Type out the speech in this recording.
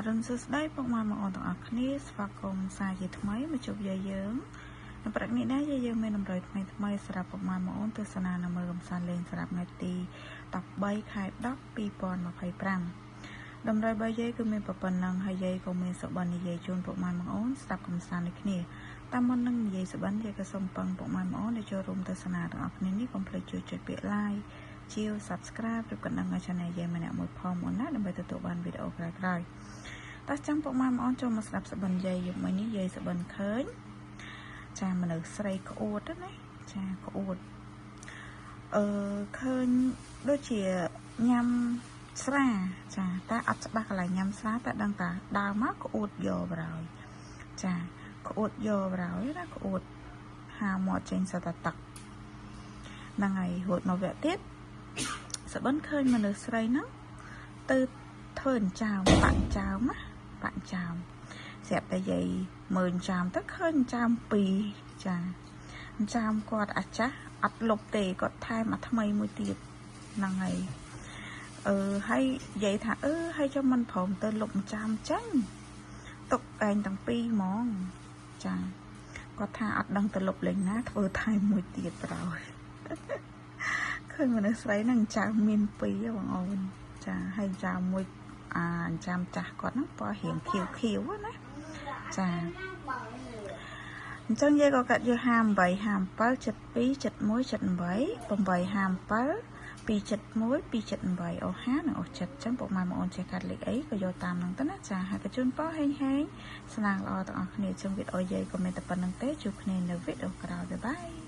រុណសួស្តីពុកម៉ែបងប្អូនទាំងអស់គ្នាស្វាគមន៍សាជាថ្មីមកជួបយាយយើងនៅព្រឹកនេះដែរយាយយើងមានតម្រុយថ្មីថ្មីសម្រាប់ពុកម៉ែបងប្អូនទស្សនានៅមើលកំសាន្តលេងសម្រាប់ថ្ងៃទី13ខែ10 2025តម្រុយរបស់យាយគឺមានប៉ុណ្ណឹងហើយយាយក៏មានសុបិននិយាយជូនពុកម៉ែបងប្អូនស្ដាប់កំសាន្តដូចគ្នាតាមមុននឹងនិយាយសុបិនយាយក៏សូមពឹងពុកម៉ែបងប្អូនដែលចូលរួមទស្សនាទាំងអស់គ្នានេះកុំភ្លេចជួយចុចពាក្យ like ជាវ Subscribe ឬកណ្ដឹងឲ្យ Channel យាយម្នាក់មួយផងមុនណាដើម្បីទទួលបានវីដេអូក្រោយៗតោះចាំពុកម៉ែបងប្អូនចូលមកស្ដាប់សុបិនយាយយប់មិញនេះយាយសុបិនឃើញចាមនុស្សស្រីក្អួតណាចាក្អួតអឺឃើញដូចជាញ៉ាំស្រាចាតែអត់ច្បាស់កន្លែងញ៉ាំស្រាតែដឹងតាដើមមកក្អួតយកបរោយចាក្អួតយកបរោយណាក្អួតហាមាត់ចេញសតទឹកហ្នឹងហើយរួចមកវគ្គទៀតសបិនឃើញមនុស្សស្រីហ្នឹងទៅធ្វើអញ្ចើមបាក់ចើមណាបាក់ចើមស្រាប់តែយាយមើលអញ្ចើមទៅឃើញអញ្ចើមពីរចាអញ្ចើមគាត់អាចាស់អត់លុបទេគាត់ថែមអាថ្មីមួយទៀតហ្នឹងហើយអឺហើយនិយាយថាអឺហើយចុះមិនព្រមទៅលុបអញ្ចើមចាញ់ទុកឯងទាំងពីរហ្មងចាគាត់ថាអត់ដឹងទៅលុបលេងណាធ្វើថែមមួយទៀតប្រោយឃើញមនុស្សស្រីហ្នឹងចៅមានពីរបងអូនចាហើយចៅមួយអាចាំចាស់គាត់ហ្នឹងពណ៌រៀងខៀវខៀវណាចាអញ្ចឹងយាយក៏កាត់យក58 57 72 71 78 857 271 278អូ5និងអូ7ចឹងពុកម៉ែបងអូនចេះកាត់លេខអីក៏យកតាមហ្នឹងទៅណាចាហើយក៏ជូនពរហេងហេងស្នាងល្អទាំងអស់គ្នាចឹងវីដេអូយាយក៏មានតែប៉ុណ្្នឹងទេជួបគ្នានៅវីដេអូក្រោយ bye bye.